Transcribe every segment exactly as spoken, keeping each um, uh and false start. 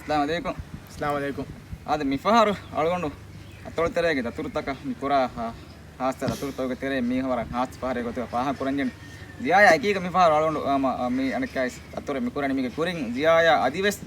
އައްސަލާމު ޢަލައިކުމް. އައްސަލާމު ޢަލައިކުމް. އާދެ، މި ފަހަރު އަޅުގަނޑު އަތޮޅު ތެރޭގެ ދަތުރުތަކަށް މި ކުރާ ހާ-، ހާއްސަ ދަތުރުތަކުގެ ތެރެއިން މީ ވަރަށް ހާއްސަ ފަހަރެއް ގޮތުގަ ފާހަގަ ކުރަންޖެހެނީ. ޒިޔާޔާ އެކީގަ މި ފަހަރު އަޅުގަނޑު، އާ، މަ-، އާ، މި އަނެއްކާވެސް ދަތުރެއް މި ކުރަނީ. މީގެ ކުރިން ޒިޔާޔާ އަދިވެސް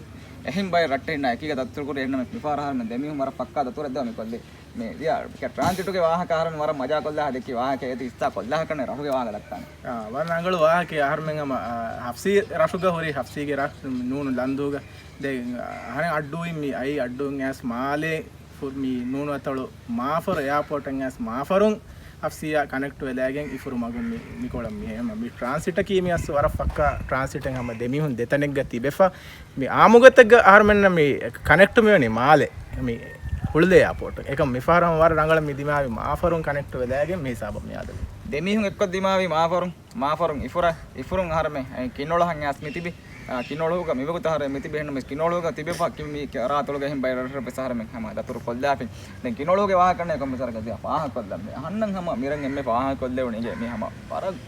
އެހެން ބައެއް ރައްޓެހިންނާ އެކީގަ ދަތުރު ކުރި. އެހެންނަމަ މި ފަހަރު އަހަރުމެން ދެމީހުން ވަރަށް ފައްކާ ދަތުރެއް ދޭ މި ކޮށްލީ. މި ދިޔަ ޓްރާންސިޓުގެ ވާހަކަ އަހަރެން ވަރަށް މަޖާ ކޮށްލާ ދެއްކި ވާހަކަ އޭތި އިސްތާ ކޮށްލާ ކަންނެ ރަށުގެ ވާހަކަ ދައްކާނެ. އާ، ވަރަށް ރަނގަޅު ވާހަކަ އަހަރުމެން ހަމަ، އާ، ހަފްސީ ރަށުގަ ހުރި ހަފްސީގެ ރަށް ނޫނު ލަންދޫގަ ދެ-، އަހަރެން އައްޑޫއިން މި އައި އައްޑޫއިން އައިސް މާލޭ ފު-، މި ނޫނު އަތޮޅު މާފަރު އެއާޕޯޓަށް އައިސް މާފަރުން ހަފްސީއާ ކަނެކްޓް ވެލާގެން އިފުރު މަގުން މި، މިކޮޅަށް މި ހޭ-، މި ޓްރާންސިޓަކީ މި އަސް ވަރަށް ފައްކާ ޓްރާންސިޓެއް ހަމަ ދެމީހުން ދެތަނެއްގަ ތިބެފަ. މި އާމުގަތެއްގަ އަހަރުމެންނަށް މި ކަނެކްޓް މިވަނީ މާލެ، މި ހުޅުލޭ އެއާޕޯޓު. އެކަމް މިފަހަރު ވަރަށް ރަނގަޅަށް މި ދިމާވި މާފަރުން ކަނެކްޓް ވެލާގެން މި ހިސާބަށް މި އާދެވި. ދެމީހުން އެއްކޮށް ދިމާވި މާފަރުން، މާފަރުން އިފުރަށް، އިފުރުން އަހަރުމެން އެ ކިނޮޅަށް އައިސް މި ތިބި، އާ، ކިނޮޅުގަ މިވަގުތު އަހަރެން މި ތިބި ހެންނަމަސް ކިނޮޅުގަ ތިބެފަ ކި-، މި ކެ-، ރާތޮޅުގެ އެހެން ބައެއް ރަށްރަށް ވެސް އަހަރެމެން ހަމަ ދަތުރު ކޮށްލާފިން. ދެން ކިނޮޅުގެ ވާހަކަ ކަންނޭ ކޮންމެސް ވަރަކަށް ދިޔަ ފާހަގަ ކޮށްލަން މި. އަހަންނަން ހަމަ މިރަން އެންމެ ފާހަގަ ކޮށްލެވުނީ އިނގޭ މި ހަމަ ވަރަށް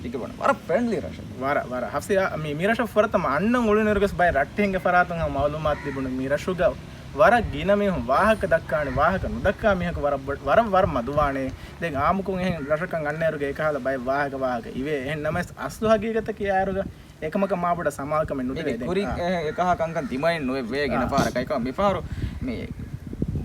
ކިކުބަނ ވަރަށް ފްރެންޑްލީ ރަށެއް. ވަރަށް، ވަރަށް. ހަފްސީ އާ، މި، މި ރަށަށް ފުރަތަމަ އަންނަން އުޅުނުއިރުގަސް ބައެއް ރައްޓެހިންގެ ފަރާތުން ހަމަ މައުލޫމާތު ލިބުނު މި ރަށުގަ ވަރަށް ގިނަ މީހުން ވާހަކަ ދައްކާނެ، ވާހަކަ ނުދައްކާ މީހަކު ވަރަށް ބޮ-، ވަރަށް، ވަރަށް މަދުވާނެ. ދެން އާމުކޮށް އެހެން ރަށަކަށް އަންނައިރުގަ އެކަހަލަ ބައެއް ވާހަކަ، ވާހަކަ އިވޭ. އެހެން ނަމަވެސް އަސްލު ހަގީގަތަކީ އާއިރުގަ އެކަމަކަށް މާބޮޑަށް ސަމާލުކަމެއް ނުދެވޭ. މީގެ ދެން ކުރިން އާ. އެ-، އެކަހަ ކަންކަން ދިމައެއް ނުވެވޭ ގިނަ އާ. ފަހަރަކަށް. އެކަމަ މިފަހަރު މި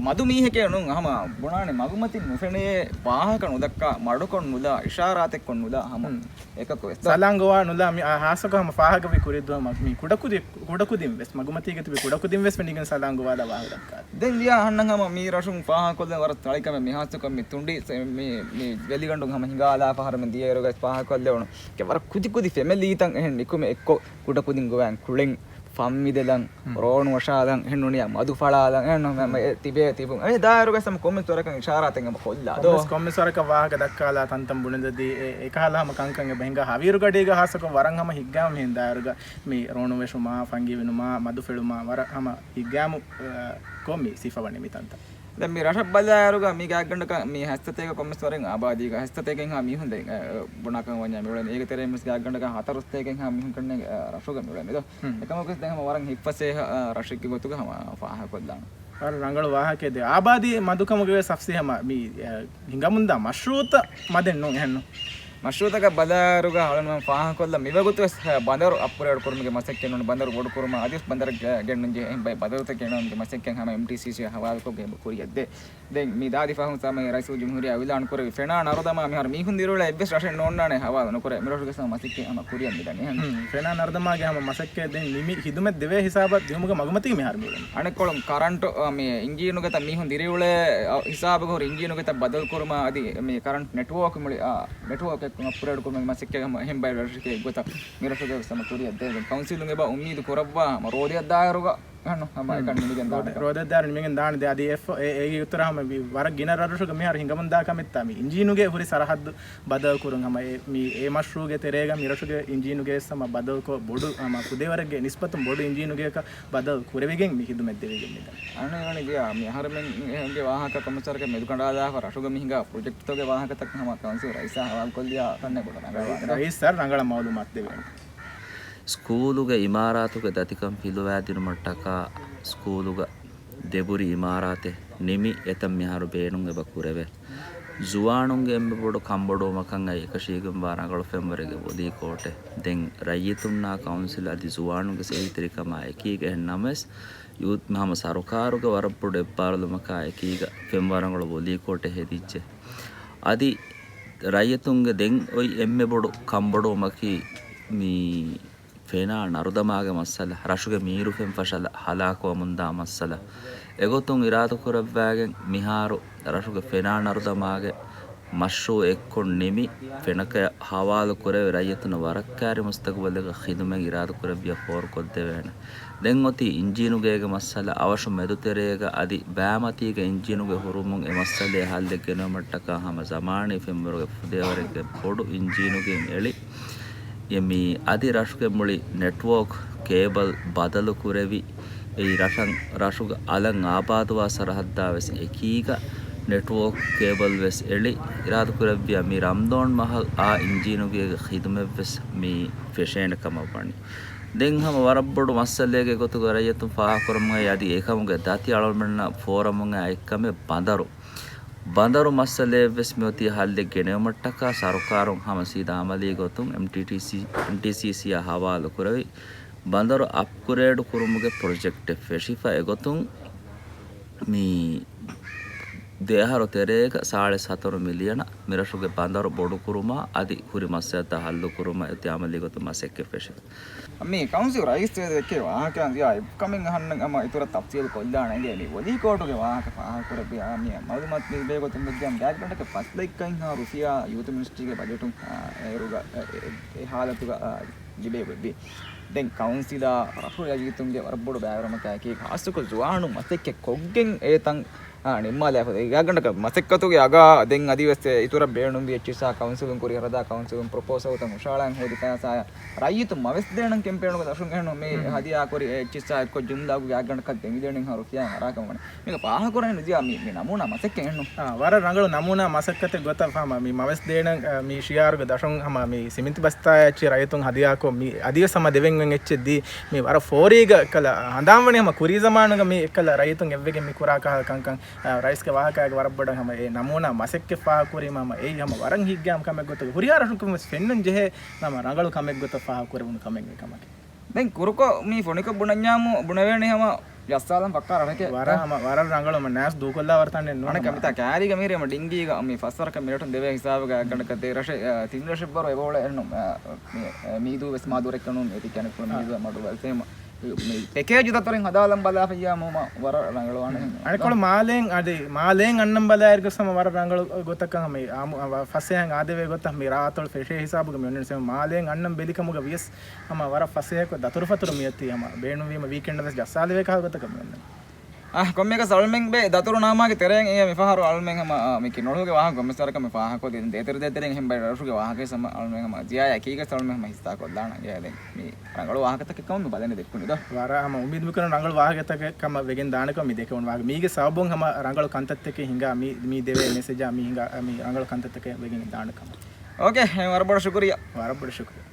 މަދު މީހެކޭ ނޫން ހަމަ ބުނާނެ މަގުމަތިން ނުފެނޭ ވާހަކަ ނުދައްކާ، މަޑުކޮށް ނުލާ، އިޝާރާތެއްކޮށް ނުލާ ހަމަ ހުން. އެކަކު ވެސް. ސަލާން ގޮވާ ނުލާ މި އާ ހާއްސަކޮށް ހަމަ ފާހަގަވި ކުރިއަށް ދުވަހު މަ-، މި ކުޑަކުދި-، ކުޑަކުދިން ވެސް މަގުމަތީގަ ތިބި ކުޑަކުދިން ވެސް ފެނިގެން ސަލާން ގޮވާލާ ވާހަކަ ދައްކާ. ދެން ވިޔާ އަހަންނަށް ހަމަ މީ ރަށުން ފާހަގަކޮށްލަން ވަރަށް ތަޅިކަމެއް މި ހާއްސަކޮށް މި ތުނޑި ސެ-، މި، މި ވެލިގަނޑުން ހަމަ ހިނގާލާފަ އަހަރެމެން ދިޔައިރުގަ ވެސް ފާހަގަކޮށްލެވުނު. ކެ ވަރަށް ކުދި ކުދި ފެމެލީތައް އެހެން ނިކުމެ އެއްކޮށް ކުޑަކުދިން ގޮވާން ކުޅެން ފަންމިދެލަން، ހުން. ރޯނު ވަށާލަން، އެހެން ނޫނިއްޔާ މަދު ފަޅާލަން، އެހެން ނޫން މެ-، މެ-، އެ ތިބޭ ތިބުން. އެ ދާއިރުގަސް ހަމަ ކޮންމެސް ވަރަކަށް އިޝާރާތެއް ހަމަ ކޮށްލާ ދޯ. ކޮންމެސް، ކޮންމެސް ވަރަކަށް ވާހަކަ ދައްކާލާ ތަންތަން ބުނެދަދީ، އެ، އެކަހަލަ ހަމަ ކަންކަން އެބަ ހިނގާ. ހަވީރުގަޑީގަ ހާއްސަކޮށް ވަރަށް ހަމަ ހިއްގާމު މިހެން ދާއިރުގަ މި ރޯނު ވެށުމާ، ފަންގި ވިނުމާ، މަދު ފެޅުމާ ވަރަށް ހަމަ ހިއްގާމު، އަ، ކޮށް މި ސިފަވަނީ މި ތަންތަން. ދެން މި ރަށަށް ބަލާއިރުގަ މީގެ ގާތްގަނޑަކަށް މި ހަތްސަތޭކަ ކޮންމެސް ވަރެއް އާބާދީގަ ހަތްސަތޭކައިންހާ މީހުން ދެން، އަ، އަ، ބުނާކަން ވަންޏާ މިއުޅެނީ. އޭގެ ތެރެއިން ވެސް ގާތްގަނޑަކަށް ހަތަރުސަތޭކައިންހާ މީހުން ކަންނޭނގެ، އަ، ރަށުގަ މިއުޅެނީ ދޯ. ހުން. އެކަމަކުވެސް ދެން ހަމަ ވަރަށް ހިތްފަސޭހަ، އަ، ރަށެއްގެ ގޮތުގަ ހަމަ ފާހަގަކޮށްލާނަން. ވަރަށް ރަނގަޅު ވާހަކައެއް ދޭ. އާބާދީ މަދުކަމުގެ ވެސް އަފްސީ ހަމަ މި، އަ، ހިނގަމުންދާ މަޝްރޫއުތައް މަދެއް ނޫން އެހެންނު. މަޝްރޫއުތަކަށް ބަލާއިރުގަ އަޅުގަނޑުމެން ފާހަގަކޮށްލަން މިވަގުތު ވެސް، އަ، ބަނދަރު އަޕްގްރޭޑް ކުރުމުގެ މަސައްކަތް ނޫން، ބަނދަރު ބޮޑުކުރުމަށް އަދިވެސް ބަނދަރަށް ގެ-، ގެންނަން ޖެހޭ އެހެން ބައެއް ބަދަލުތައް ގެނައުމުގެ މަސައްކަތް ހަމަ އެމްޓީސީސީ ހަވާލުކޮށްގެން ކުރިއަށްދޭ. ދެން މި ދާދި ފަހުން ސަމައި ރައީސުލްޖުމްހޫރިއްޔާ އިޢުލާން ކުރެއްވި ފެނާ ނަރުދަމާ މިހާރު މީހުން ދިރިއުޅޭ އެއްވެސް ރަށެއް ނޯންނާނެ ހަވާލު ނުކުރޭ. މިރަށުގެ ސަމަ މަސައްކަތް ހަމަ ކުރިއަށް މިދަނީ. ހުން، ފެނާ ނަރުދަމާގެ ހަމަ މަސައްކަތް ދެން ނިމި ހިދުމަތް ދެވޭ ހިސާބަށް ދިއުމުގެ މަގުމަތީގަ މިހާރު މިއުޅެނީ. އަނެއްކޮޅުން ކަރަންޓު، އަ، މި އިންޖީނުގެ ތައް މީހުން ދިރިއުޅޭ، އަ، ހިސާބުގަ ހުރި އިންޖީނުގެ ތައް ބަދަލު ކުރުމަށް އަދި މި ކަރަންޓް ނެޓްވޯކް މުޅި، އަ، ނެޓްވޯކް އެއްކޮށް އަޕްގްރޭޑް ކުރުމުގެ މަސައްކަތް ހަމަ އެހެން ބައެއް ރަށެއްގެ ގޮތަށް މިރަށުގެ ސަމަ ކުރިއަށް ދޭ. ކައުންސިލުން އެބަ އުއްމީދު ކުރައްވާ ހަމަ ރޯދައަށް ދާއިރުގަ އަންނަ ހަމަ އެކަން ނިމިގެން ދާނެ. ރޯދަ-، ރޯދަ ދާރު ނިމިގެން ދާނެ. ދެ އަދި އެފް އޭ އޭގެ އުތުރަށް ހަމަ ވި-، ވަރަށް ގިނަ ރަށްރަށުގަ މިހާރު ހިނގަމުންދާ ކަމެއްތާ މި އިންޖީނުގެ ހުރި ސަރަހައްދު ބަދަލު ކުރުން ހަމަ އެ-، މި އެ މަޝްރޫގެ ތެރޭގަ މި ރަށުގެ އިންޖީނުގެ ވެސް ހަމަ ބަދަލުކޮށް ބޮޑު ހަމަ ކުދޭވަރެއްގެ ނިސްބަތުން ބޮޑު އިންޖީނުގެއަކަށް ބަދަލު ކުރެވިގެން މި ހިދުމަތް ދެވިގެން މިދަނީ. އަނެއް ވަނީ ދިޔަ މި އަހަރެމެންގެ ވާހަކަ ކޮންމެސް ވަރަކަށް މެދުކަނޑާލާފަ ރަށުގަ މި ހިނގާ ޕްރޮޖެކްޓްތަކުގެ ވާހަކަތައް ހަމަ ކައުންސިލް ރައީސާ ހަވާލުކޮށްލިޔާ ކަންނޭ ބޮޑަށް ރަނގަޅު ވާނެ. ރައީސް ސަރ ރަނގަޅަށް މައުލޫމާތު ދެވޭނެ. ސްކޫލުގެ އިމާރާތުގެ ދަތިކަން ފިލުވާދިނުމަށްޓަކާ ސްކޫލުގަ ދެބުރި އިމާރާތެއް ނިމި އެތައް މިހާރު ބޭނުން އެބަ ކުރެވޭ. ޒުވާނުންގެ އެންމެ ބޮޑު ކަންބޮޑުވުމަކަށް އައި އެކަށީގެންވާ ރަނގަޅު ފެންވަރެއްގެ ވޮލީ ކޯޓެއް. ދެން ރައްޔިތުންނާ ކައުންސިލް އަދި ޒުވާނުންގެ އެހީތެރިކަމާ އެކީގަ އެހެން ނަމަވެސް، ޔޫތް ހަމަ ސަރުކާރުގެ ވަރަށް ބޮޑު އެއްބާރުލުމަކާ އެކީގަ ފެންވަރަށް ރަނގަޅު ވޮލީ ކޯޓެއް ހެދިއްޖެ. އަދި ރައްޔިތުންގެ ދެން އޮތް އެންމެ ބޮޑު ކަންބޮޑުވުމަކީ މި ފެނާ ނަރުދަމާގެ މައްސަލަ، ރަށުގެ މީރު ފެން ފަށަލަ ހަލާކުވަމުންދާ މައްސަލަ. އެގޮތުން އިރާދަކުރައްވާގެން މިހާރު ރަށުގެ ފެނާ ނަރުދަމާގެ މަޝްރޫއު އެއްކޮށް ނިމި، ފެނަކަޔަށް ހަވާލު ކުރެވި، ރައްޔިތުންނަށް ވަރަށް ކާރި މުސްތަގުބަލެއްގެ ޚިދުމަތް އިރާދަކުރެއްވިޔާ ފޯރުކޮށްދެވޭނެ. ދެން އޮތީ އިންޖީނުގޭގެ މައްސަލަ. އަވަށު މެދުތެރޭގަ އަދި ބާމަތީގަ އިންޖީނުގެ ހުރުމުން އެ މައްސަލައެއް ހައްލެއް ގެނައުމަށްޓަކާ ހަމަ ޒަމާނީ ފެންވަރުގެ ފުދޭވަރެއްގެ ބޮޑު އިންޖީނުގެއިން އެޅި، އެ މި އަދި ރަށުގެ މުޅި ނެޓްވޯކް ކޭބަލް ބަދަލު ކުރެވި، އެއީ ރަށަށް، ރަށުގެ އަލަށް އާބާދުވާ ސަރަހައްދާ ވެސް އެކީގަ ނެޓްވޯކް ކޭބަލް ވެސް އެޅި، އިރާދަކުރެއްވިޔާ މި ރަމްޟާން މަހަށް އާ އިންޖީނުގޭގެ ޚިދުމަތް ވެސް މި ފެށޭނެ ކަމަށް ވަނީ. ދެން ހަމަ ވަރަށް ބޮޑު މައްސަލައެއްގެ ގޮތުގަ ރައްޔިތުން ފާހަގަކުރަމުން އައި އަދި އެކަމުގެ ދަތި އަޅުގަނޑުމެންނަށް ފޯރަމުން އައި އެއްކަމެއް ބަނދަރު. ބަނދަރު މައްސަލައެއްވެސް މިއޮތީ ހައްލެއް ގެނެވުމަށްޓަކާ ސަރުކާރުން ހަމަ ސީދާ އަމަލީ ގޮތުން އެމްޓީޓީސީ، އެމްޓީސީސީއާ ހަވާލު ކުރެވި، ބަނދަރު އަޕްގްރޭޑް ކުރުމުގެ ޕްރޮޖެކްޓެއް ފެށިފަ އެގޮތުން މި ދެއަހަރު ތެރޭގަ ސާޅީސް ހަތަރު މިލިއަނަށް މިރަށުގެ ބަނދަރު ބޮޑުކުރުމާ އަދި ހުރި މައްސަލަތައް ހައްލުކުރުމަށް އޮތީ އަމަލީ ގޮތުން މަސައްކަތް ފެށިފަ. މި ކައުންސިލް ރައީސް ދެއްކޭ ވާހަކައިން ޒިޔާ އެއްކަމެއް އަހަންނަށް ހަމަ އިތުރަށް ތަފްސީލް ކޮށްލާނެ އިނގޭ މި ވޮލީ ކޯޓުގެ ވާހަކަ ފާހަގަކުރެއްވި މި މައުލޫމާތު މި ލިބޭ ގޮތުން ވެއްޖާމަ ގާތްގަނޑަކަށް ފަސް ލައްކައެއްހާ ރުފިޔާ ޔޫތު މިނިސްޓްރީގެ ބަޖެޓުން އޭރުގަ އެ ހާލަތުގަ ލިބޭ ވެއްވި. ދެން ކައުންސިލާ ރަށު ރައްޔިތުންގެ ވަރަށް ބޮޑު ބައިވެރިވުމަކާއެކީ ޚާއްޞަކޮށް ޒުވާނުން މަސައްކަތް ކޮށްގެން އެ ތަން ނިންމާލާފަ. ގާތްގަނޑަކަށް މަސައްކަތުގެ އަގާ ދެން އަދިވެސް އިތުރަށް ބޭނުންވި އެއްޗިއްސާ ކައުންސިލުން ކުރި ހަރަދާ ކައުންސިލުން ޕްރޮޕޯސަލްތައް ހުށަހަޅަން ހޯދިފައިސާ ރައްޔިތުން މަވެސްދޭނަން ކެމްޕޭނުގެ ދަށުން އެހެންނު މި ހަދިޔާކުރި އެއްޗިއްސާ އެއްކޮށް ޖުމްލާގު ގާތްގަނޑަކަށް ދެމިދޭނެ ހަރުފިޔާ ހަރާކަމަށް ވަނީ. މީގަ ފާހަގަކުރަނީ ނުޒިޔާ މި، މި ނަމޫނާ މަސައްކަތް އެހެންނު. އާ، ވަރަށް ރަނގަޅު ނަމޫނާ މަސައްކަތެއް ގޮތަށް ހަމަ މި މަވެސްދޭނަން، އާ، މި ޝިއާރުގެ ދަށުން ހަމަ މި ސިމިންތި ބަސްތާ އެއްޗި ރައްޔިތުން ހަދިޔާކޮށް މި އަދިވެސް ހަމަ ދެވެން އޮތް އެއްޗެއް ދީ މި ވަރަށް ފޯރީގަ ކަލަ ހަނދާންވަނީ ހަމަ ކުރީ ޒަމާނުގަ މި އެއްކަލަ ރައްޔިތުން އެއްވެގެން މި ކުރާ ކަ-، ކަންކަން، އާ، ރައީސްގެ ވާހަކައިގެ ވަރަށް ބޮޑަށް ހަމަ އެ ނަމޫނާ މަސައްކަތް ފާހަގަކުރީމަ ހަމަ އެއީ ހަމަ ވަރަށް ހިތްގައިމު ކަމެއް ގޮތަށް ހުރިހާ ރަށަކުން ވެސް ފެންނަން ޖެހޭ ހަމަ ރަނގަޅު ކަމެއް ގޮތަށް ފާހަގަކުރެވުނު ކަމެއް އެ ކަމަކީ. ދެން ކުރުކޮށް މީ ފޮނިކޮށް ބުނަންޏާމު ބުނެވޭނެ ހަމަ ޖައްސާލަން ފައްކާ ރަށެކޭ. ވަރަށް ހަމަ، ވަރަށް ރަނގަޅު ހަމަ ނާސް ދޫކޮށްލާ ވަރަށް ތަނެއް ނޫން. އަނެއްކާ ހަމަ. މިތާ ކާރީގަ މިހިރީ ހަމަ ޑިންގީގަ މި ފަސް ވަރަކަށް މިރަށުން ދެވޭ ހިސާބުގަ ގަނޑަކަށް ދެ ރަށެއް، އަ، ތިން ރަށެއް ވަރު އެބައުޅޭ އެއްނު، އަ، މި، އަ، މީދޫ ވެސް މާ ދުރެއްކަނުން އެތި ކެނެކު މީދޫ މަޑު ވެސް މި ޕެކޭޖު ދަތުރިން ހަދާލަން ބަލާފައްޔާ މުމަ ވަރަށް ރަނގަޅުވާނެ. އަނެކޮޅު މާލޭން އަދި މާލޭން އަންނަން ބަލާއިރުގަސް ހަމަ ވަރަށް ރަނގަޅު ގޮތަކަށް ހަމަ އާމު، އަ، ފަސޭހައިން އާދެވޭ ގޮތަށް މި ރާއަތޮޅު ފެށޭ ހިސާބުގަ މި އޮންނަން މާލޭން އަންނަން ބެލިކަމުގަ ވިޔަސް ހަމަ ވަރަށް ފަސޭހަކޮށް ދަތުރުފަތުރު މިއޮތީ ހަމަ ބޭނުންވީމަ ވީކެންޑަށް ވެސް ޖައްސާލެވޭ ކަހަލަ ގޮތަކަށް މި އޮންނަން. އަ، ކޮންމެއަކަސް އަޅުމެން ބޭ ދަތުރު ނާމާގެ ތެރެއިން އެ މިފަހަރު އަޅުމެން ހަމަ، އަ، މި ކިނޮޅުގެ ވާހަކަ ގޮންމެސް ވަރަކަށް މި ފާހަކޮށް ދިން ދޭތެރެ ދޭތެރެއިން ހެން ބައި ރަށުގެ ވާހަކަ ހަމަ އަޅުމެން ހަމަ ޒިޔާ އެކީގަސް އަޅުމެން ހަމަ ހިއްސާ ކޮށްލާނަން ގެ ދެން މި ރަނގަޅު ވާހަކަތަކެއް ކަމަށް މި ބަލަނީ ދެއްކުނީ ދޯ. ވަރަށް ހަމަ އުއްމީދު މިކުރަން ރަނގަޅު ވާހަކަތަކެއް ކަމަށް ވެގެން ދާނެ ކަމަށް މި ދެކެވުނު ވާހަކަ. މީގެ ސަބަބުން ހަމަ ރަނގަޅު ކަންތައްތަކެއް ހިނގާ މި، މި ދެވޭ މެސެޖާ މި ހިނގާ، މި ރަނގަޅު ކަންތައްތަކެއް ވެގެން ދާނެ ކަމަށް. އޯކޭ، ވަރަށް ބޮޑަށް ޝުކުރިއްޔާ. ވަރަށް ބޮޑަށް ޝުކުރިއްޔާ.